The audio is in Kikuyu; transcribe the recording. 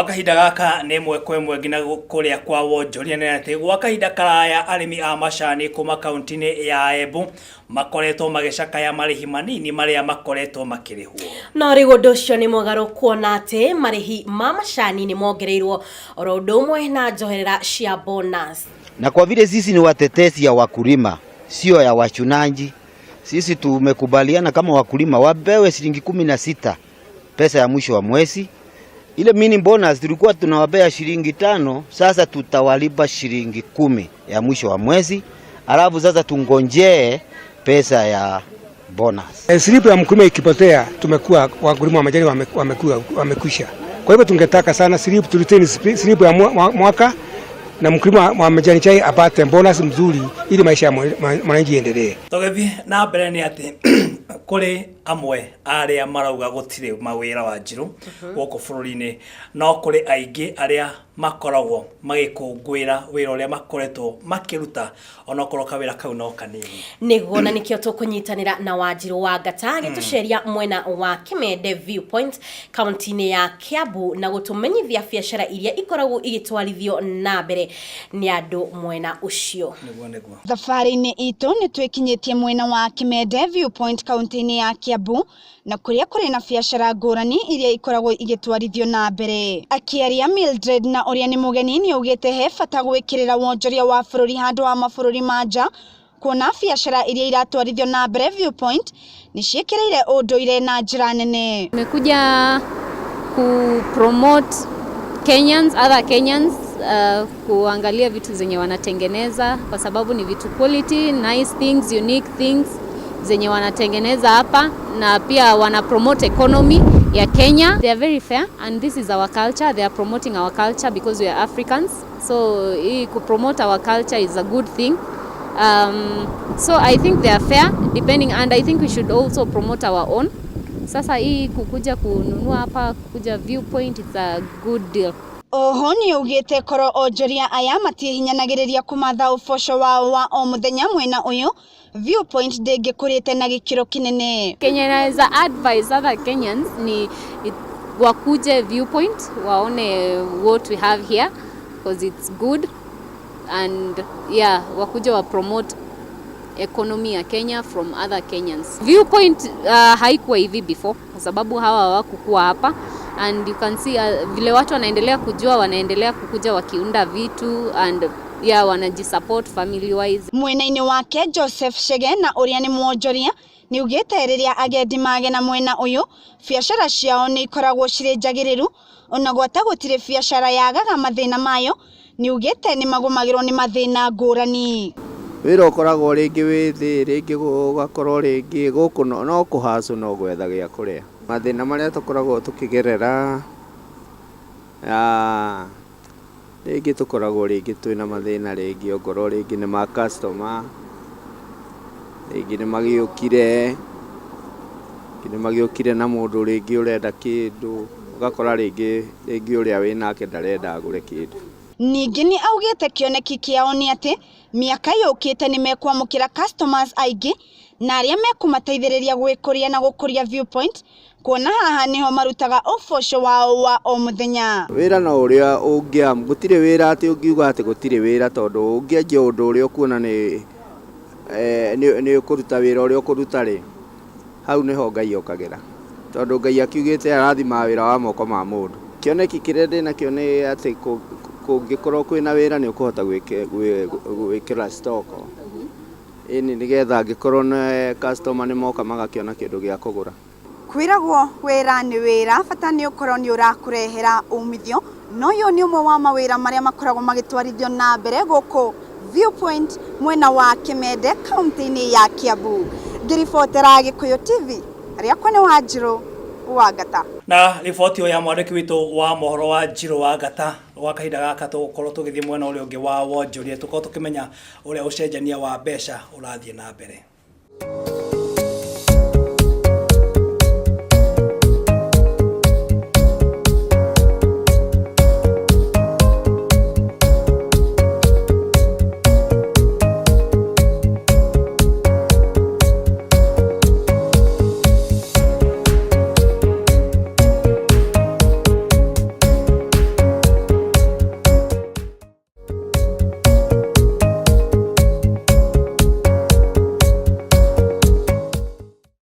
Gwa kahinda gaka nĩ ĩmwe kwa ĩmwe nginya kũrĩa kwa wonjoria nĩ atĩ gwa kahinda karaya arĩmi a macani kuma kaunti-inĩ ya Embu makoretwo magĩcakaya marĩhi manini marĩa makoretwo makĩrĩhwo. No rĩu ũndũ ũcio nĩ mũgarũ kuona atĩ marĩhi ma macani nĩ mongereirwo oro ũndũ ũmwe na njoherera cia bonus. Na kwa vile sisi ni watetezi ya wakulima, sio ya wachunaji, sisi tumekubaliana kama wakulima wapewe shilingi 16 pesa ya mwisho wa mwezi. Ile mini bonus tulikuwa tunawapea shilingi 5, sasa tutawalipa shilingi 10 ya mwisho wa mwezi, alafu sasa tungonjee pesa ya bonus. Slip ya mkulima ikipotea, tumekuwa wakulima wa majani wamekwisha. Kwa hivyo tungetaka sana slip, turetain slip ya mwaka na mkulima wa majani chai apate bonus mzuri ili maisha ya mwananchi iendelee. Tũgĩthiĩ na mbere nĩ atĩ kũrĩ amwe arĩa marauga gũtirĩ mawĩra wa Njirũ gũkũ bũrũri-inĩ, no kũrĩ aingĩ arĩa makoragwo magĩkũngũĩra wĩra ũrĩa makoretwo makĩruta onokorwo kawĩra kau no kanini. Nĩguo, na nĩkĩo tũkũnyitanĩra na Wanjirũ wa Ngata agĩtũceria mwena wa Kimende Viewpoint kaunti-inĩ ya Kiambu na gũtũmenyithia biacara iria ikoragwo igĩtwarithio na mbere nĩ andũ mwena ũcio. Nĩguo, nĩguo. Thabarĩ-inĩ itũ nĩ twĩkinyĩtie mwena wa Kimende Viewpoint kaunti-inĩ ya Kiambu na kũrĩa kũrĩ na biacara ngũrani iria ikoragwo igĩtwarithio na mbere. Akĩaria Mildred na ũrĩa nĩ mũgeni nĩ augĩte he bata gwĩkĩrĩra wonjoria wa bũrũri handũ wa mabũrũri ma nja, kuona biacara iria iratwarithio na mbere Viewpoint nĩ ciĩkĩrĩire ũndũire na njĩra nene. Tumekuja ku promote Kenyans, other Kenyans, kuangalia vitu zenye wanatengeneza kwa sababu ni vitu quality, nice things, unique things zenye wanatengeneza hapa, na pia wana promote economy ya Kenya. They are very fair and this is our culture. They are promoting our culture because we are Africans. So hii ku promote our culture is a good thing. So I think they are fair depending, and I think we should also promote our own. Sasa hii kukuja kununua hapa, kukuja Viewpoint, it's a good deal. Oho nĩ augĩte korwo onjoria aya matiĩhinyanagĩrĩria kũmatha ũboco wao wa o mũthenya mwena ũyũ, Viewpoint ndĩngĩkũrĩte na gĩkĩro kĩnene. Kenya naweza advise other Kenyans ni wakuje Viewpoint waone what we have here because it's good, and wakuje wa promote economy ya Kenya from other Kenyans. Viewpoint haikuwa hivi before kwa sababu hawa hawakukuwa hapa, and you can see vile watu wanaendelea kujua, wanaendelea kukuja wakiunda vitu and wanajisupport family wise. Mwena-inĩ wake Joseph Chege na ũrĩa nĩ mwonjoria nĩ augĩte rĩrĩa agendi magena mwena ũyũ biacara ciao nĩ ikoragwo cirĩ njagĩrĩru, ona gwata gũtirĩ biacara yagaga mathĩna mayo, nĩ augĩte nĩ magũmagĩrwo nĩ mathĩna ngũrani. Wĩra ũkoragwo rĩngĩ wĩ thĩ, rĩngĩ gũgakorwo rĩngĩ gũkũ no kũhacũ no gwetha gĩa kũrĩa. Mathĩna marĩa tũkoragwo tũkĩgerera, rĩngĩ tũkoragwo rĩngĩ twĩna mathĩna rĩngĩ ongorwo rĩngĩ nĩ ma customer, rĩngĩ nĩ magĩũkire, rĩngĩ nĩ magĩũkire na mũndũ rĩngĩ ũrenda kĩndũ, ũgakora rĩngĩ ũrĩa wĩnake ndarenda agũre kĩndũ. Ningĩ nĩ augĩte kĩoneki kĩao nĩ atĩ mĩaka yũkĩte nĩ mekwamũkĩra customers aingĩ na arĩa mekũmateithĩrĩria gwĩkũria na gũkũria Viewpoint, kuona haha nĩho marutaga ũboco wao wa o mũthenya. Wĩra no ũrĩa ũngĩamu, gũtirĩ wĩra atĩ ũngiuga atĩ gũtirĩ wĩra, tondũ ũngĩanjia ũndũ ũrĩa ũkuona nĩ ũkũruta wĩra ũrĩa ũkũruta rĩ, hau nĩho Ngai okagĩra, tondũ Ngai akiugĩte arathimaga wĩra wa moko ma mũndũ. Kĩoneki kĩrĩa ndĩnakĩo nĩ atĩ kũngĩkorwo kwĩna wĩra nĩ ũkũhota gwĩkĩra stock. Ĩni nĩgetha angĩkorwo nĩ customer nĩ moka magakĩona kĩndũ gĩa kũgũra. Kwĩragwo wĩra nĩ wĩra, bata nĩ ũkorwo nĩ ũrakũrehera umithio, no ũyũ nĩ ũmwe wa mawĩra marĩa makoragwo magĩtwarithio na mbere gũkũ Viewpoint mwena wa Kimende kaunti-inĩ ya Kiambu. Ngĩribotera Gĩkũyũ TV, rĩakwa nĩ Wanjirũ wa Ngata. Na riboti ĩyo ya mwandĩki witũ wa mohoro Wanjirũ wa Ngata, gwa kahinda gaka tũgũkorwo tũgĩthiĩ mwena ũrĩa ũngĩ wa wonjoria, tũkorwo tũkĩmenya ũrĩa ũcenjania wa mbeca ũrathiĩ na mbere.